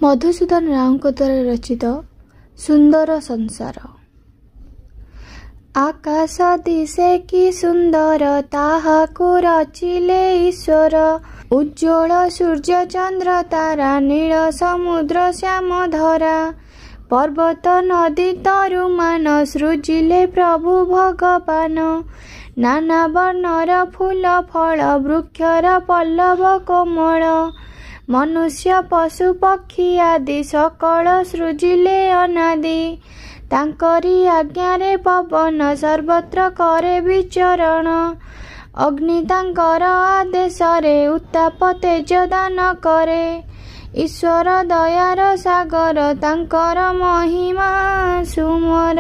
ମଧୁସୂଦନ ରାଓଙ୍କ ଦ୍ୱାରା ରଚିତ ସୁନ୍ଦର ସଂସାର। ଆକାଶ ଦିଶେ କି ସୁନ୍ଦର, ତାହାକୁ ରଚିଲେ ଈଶ୍ୱର। ଉଜ୍ଜ୍ୱଳ ସୂର୍ଯ୍ୟ ଚନ୍ଦ୍ର ତାରା, ନୀଳ ସମୁଦ୍ର ଶ୍ୟାମ ଧରା। ପର୍ବତ ନଦୀ ତରୁମାନ, ସୃଜିଲେ ପ୍ରଭୁ ଭଗବାନ। ନାନା ବର୍ଣ୍ଣର ଫୁଲ ଫଳ, ବୃକ୍ଷର ପଲ୍ଲବ କୋମଳ। ମନୁଷ୍ୟ ପଶୁ ପକ୍ଷୀ ଆଦି, ସକଳ ସୃଜିଲେ ଅନାଦି। ତାଙ୍କରି ଆଜ୍ଞାରେ ପବନ ସର୍ବତ୍ର କରେ ବିଚରଣ। ଅଗ୍ନି ତାଙ୍କର ଆଦେଶରେ ଉତ୍ତାପ ତେଜ ଦାନ କରେ। ଈଶ୍ୱର ଦୟାର ସାଗର, ତାଙ୍କର ମହିମା ସୁମର।